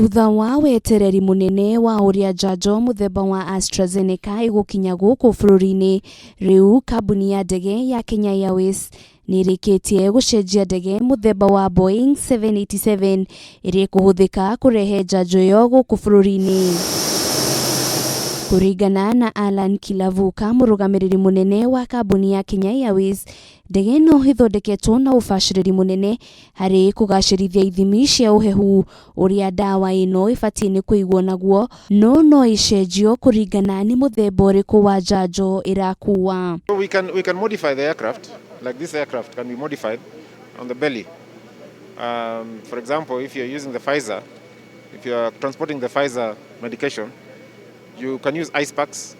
Thutha wa wetereri mũnene wa ũrĩa njanjo mũthemba wa AstraZeneca ĩgũkinya gũkũ bũrũri-inĩ, rĩu kambuni ya ndege ya Kenya Airways nĩ ĩrĩkĩtie gũcenjia ndege mũthemba wa Boeing 787 ĩrĩa ĩkũhũthĩka kũrehe njanjo ĩyo gũkũ bũrũri-inĩ. Kũringana na Allan Kilavuka, mũrũgamĩrĩri mũnene wa kambuni ya Kenya Airways, ndege ĩno ĩthondeketwo na ũbacĩrĩri mũnene harĩ kũgacĩrithia ithimi cia ũhehu ũrĩa ndawa ĩno ĩbatiĩ nĩ kũigwo naguo, no no ĩcenjio kũringana nĩ mũthemba ũrĩkũ wa njanjo ĩrakuua. So we can modify the aircraft, like this aircraft can be modified on the belly. For example, if you're using the Pfizer, if you're transporting the Pfizer medication, you can use ice packs,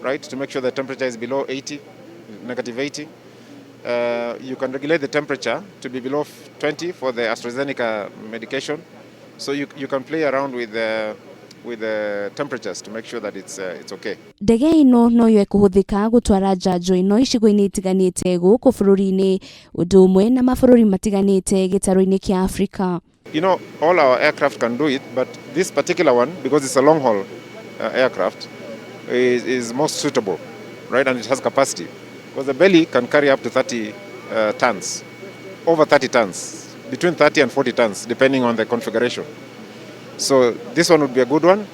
right, to make sure the temperature is below 80, negative 80. You can regulate the temperature to be below 20 for the AstraZeneca medication. So you can play around with the temperatures to make sure that it's okay. Ndege ĩno noyo ĩkũhũthĩka gũtwara njanjo ĩno icigo-inĩ itiganĩte gũkũ bũrũri-inĩ, ũndũ ũmwe na mabũrũri matiganĩte gĩtarũ-inĩ kĩa Afrika. All our aircraft can do it, but this particular one, because it's a long haul aircraft, is most suitable, right? And it has capacity. Because the belly can carry up to 30 tons, over 30 tons, between 30 and 40 tons, depending on the configuration. So this one would be a good one.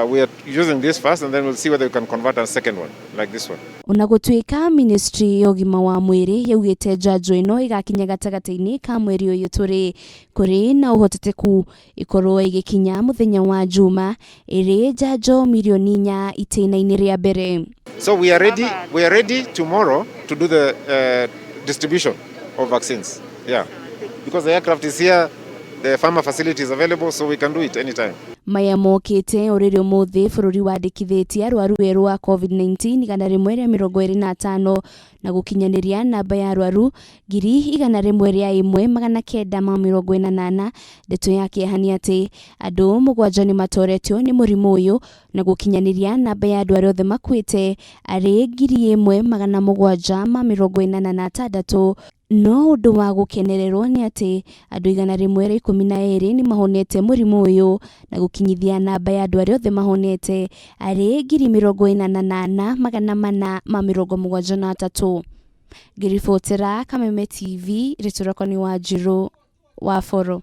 We are using this first, and then we'll see whether we can convert a second one, like this one. Ona gũtuĩka ministry ya ũgima wa mwĩrĩ yaugĩte njanjo ĩno ĩgakinya gatagatĩ-inĩ ka mweri ũyũ tũrĩ, kũrĩ na ũhotekeku ĩkorwo ĩgĩkinya mũthenya wa Juma ĩrĩ njanjo mirioni 4 itĩna-inĩ rĩa mbere. So we are ready. We are ready tomorrow to do the distribution of vaccines. Yeah, because the aircraft is here, the pharma facility is available, so we can do it anytime. Maya mokĩte o rĩrĩ ũmũthĩ bũrũri wandĩkithĩtie arwaru erũ a COVID-19 125 na gũkinyanĩria namba ya arwaru 101,944. Ndeto ya kĩeha nĩ atĩ andũ mũgwanja nĩ matoretio nĩ mũrimũ ũyũ na gũkinyanĩria namba ya andũ arĩa othe makuĩte arĩ 1786. No ũndũ wa gũkenererwo nĩ atĩ andũ 112 nĩ mahonete mũrimũ ũyũ na gũkinyithia namba ya andũ arĩa othe mahonete arĩ 44,473. Ngĩribotera Kameme TV, rĩtwa rĩakwa nĩ Wanjirũ wa Boro.